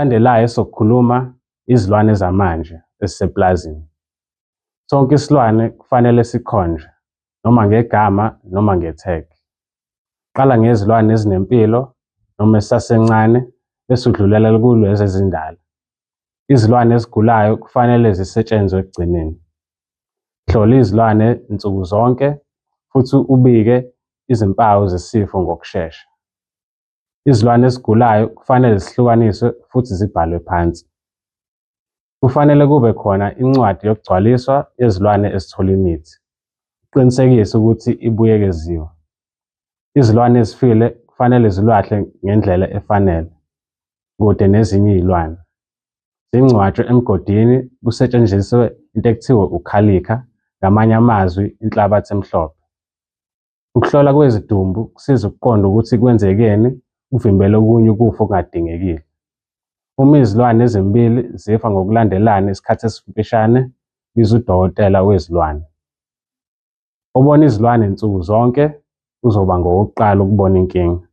Okulandelayo esizokukhuluma izilwane zamanje ezisepulazini. Sonke isilwane kufanele sikhonjwe noma ngegama noma nge-tag. Qala ngezilwane ezinempilo noma ezisasencane bese udlulela kulezo ezindala. Izilwane ezigulayo kufanele zisetshenzwe ekugcineni. Hlola izilwane nsuku zonke futhi ubike izimpawu zesifo ngokushesha. Izilwane ezigulayo kufanele zihlukaniswe futhi zibhalwe phansi. Kufanele kube khona incwadi yokugcwaliswa yezilwane ezithola imithi, uqinisekise ukuthi ibuyekeziwe. Izilwane ezifile kufanele zilahlwe ngendlela efanele, kude nezinye izilwane. Zingcwatshwe emgodini kusetshenziswe into ekuthiwa ukhalikha, ngamanye amazwi inhlabathi emhlophe. Ukuhlola kwezidumbu kusiza ukuqonda ukuthi kwenzekeni, kuvimbele okunye ukufa okungadingekile. Uma izilwane ezimbili zifa ngokulandelana isikhathi esifishane, biza udokotela wezilwane. Obona izilwane nsuku zonke uzoba ngowokuqala ukubona inkinga.